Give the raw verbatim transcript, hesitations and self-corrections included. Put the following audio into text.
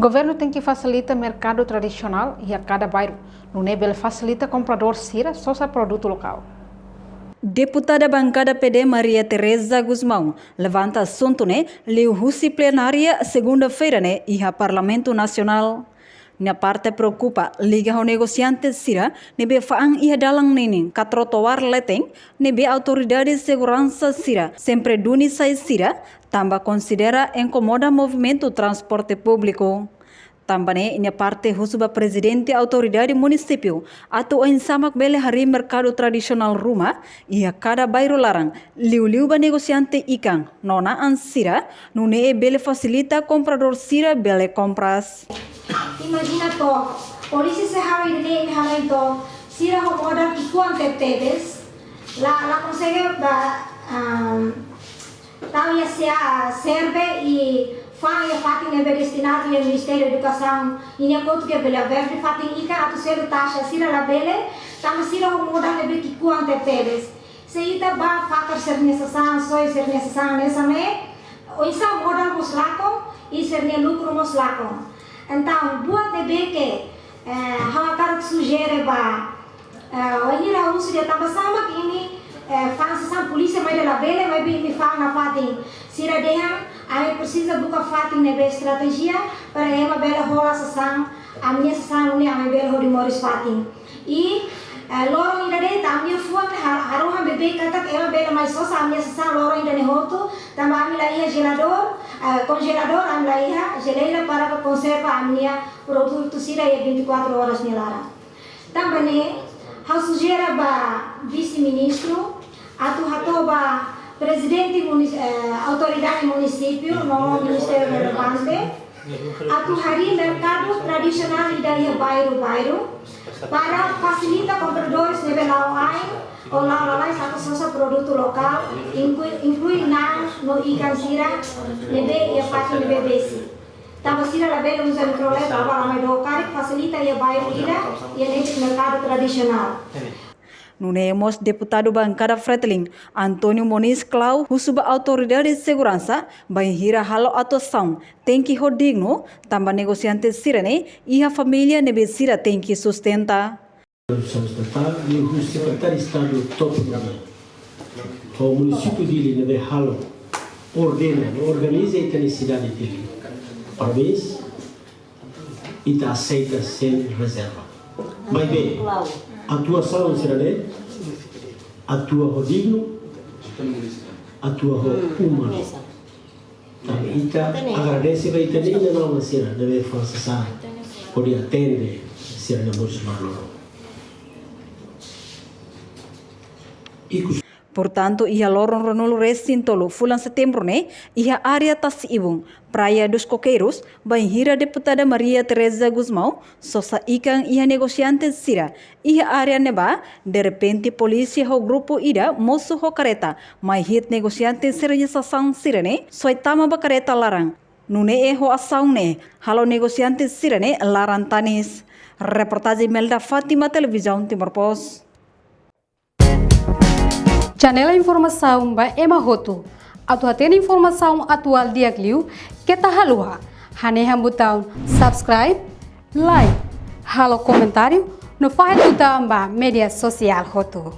Governu tenke fasilita merkadu tradisionál iha kada bairru, nune'e bele fasilita kompradór sira sosa produtu lokál. Deputada bankada P D Maria Teresa Gusmão levanta asuntu ne'e liuhusi plenária segunda-feira ne'e iha Parlamentu Nasionál. Nia parte preokupa liga ho negosiante sira ne'ebé fa'an iha dalan ninin ka trotoár leten ne'ebé autoridade seguransa sira sempre duni sai sira, tanba konsidera inkomoda movimentu transporte públiku. Tanba ne'e nia parte husu ba prezidente autoridade munisípiu atu oinsá mak bele harii merkadu tradisionál ruma iha kada bairru laran, liuliu ba negosiante ikan no na'an sira, nune'e bele fasilita kompradór sira bele kompras. Imajina to'ok, polísia sei halo ida-ne'e, imi halo entaun, sira ho modal ki'ikoan tebetebes, la, la konsege ba, ah, tau iha S E A, serve i fa'an iha fatin ne'ebé destinadu iha Ministériu Edukasaun, i nia kotuk iha Vila Verde, fatin ikan atu selu taxa, sira labele, tanba sira ho modal ne'ebé ki'ikoan tebetebes. Se ita bá fakar sira-nia sasán, soe sira-nia sasán hanesan ne'e, oinsá modal mós lakon, i sira-nia lukru mós lakon. Entaun, buat ne'ebé ke, eh, ha'u hakarak sujere ba, eh, wainhira husu dehan tanba sá mak imi, eh, fa'an sasán polísia mai dehan labele, maibé imi fa'an nafatin. Sira dehan, ami presiza buka fatin ne'ebé estratéjia, para ema bele hola sasán, ami-nia sasán ne'e ami bele hodi moris fatin. I, eh, loron ida de'it ami-nia fuan ha-, harohan beibeik katak ema bele mai sosa ami-nia sasán loron ida-ne'e hotu, tanba ami la iha jeladór, eh, konjeladór, ami la iha jeleira para konserva ami-nia produtu sira iha vinte e quatro horas nia laran. Tanba ne'e, ha'u sujere ba vise-ministru, atu hato'o ba prezidente munis-, eh, autoridade munisípiu, no ministériu relevante, atu harii merkadu tradisionál ida iha bairru-bairru, para fasilita kompradores ne'ebé la'o ain, ou la'o lalais atu sosa produtu lokál, inklui, inklui na'an no ikan sira, ne'ebé iha fatin ne'ebé besik. Tanba sira labele uza mikrolet, aban la mai dook karik, fasilita iha bairru ida, iha netik merkadu tradisionál. Nune'e mós deputadu bankada Fretilin, António Moniz Clau, husu ba autoridade seguransa, bainhira halo atuasaun, tenke ho dignu, tanba negosiante sira-ne'e, iha família ne'ebé sira tenke sustenta. Produsaun estatál, liuhusi Sekretáriu Estadu Topo Nabin. Ho munisípiu Dili ne'ebé halo, ordena, no organiza ita-nia sidade Dili. Parabéns. Ita aseita sein rezerva. Maibé, atuasaun sira-ne'e, atua ho dignu, atua ho umanu. Tanba ita agradese ba ita-nia inan-aman sira ne'ebé fa'an sasán hodi atende sira-nia moris maloro. Ikus Portantu, iha loron ruanulu-resin-tolu fulan Setembru ne'e, iha área Tasi Ibun, Praia dos Coqueiros, bainhira deputada Maria Teresa Gusmão sosa ikan iha negosiante sira iha área ne'ebá, derrepente polísia ho grupu ida mosu ho kareta mai hi'it negosiante sira-nia sasán sira-ne'e, soe tama ba kareta laran. Nune'e ho asaun ne'e, halo negosiante sira-ne'e laran tanis. Reportajen Melda Fátima, Televizaun Timor Post. Channel informasaun ba ema hotu. Atu hatene informasaun atuál di'ak liu, keta haluha hanehan butaun subscribe, like, halo komentáriu, no fahe tutan ba média sosiál hotu.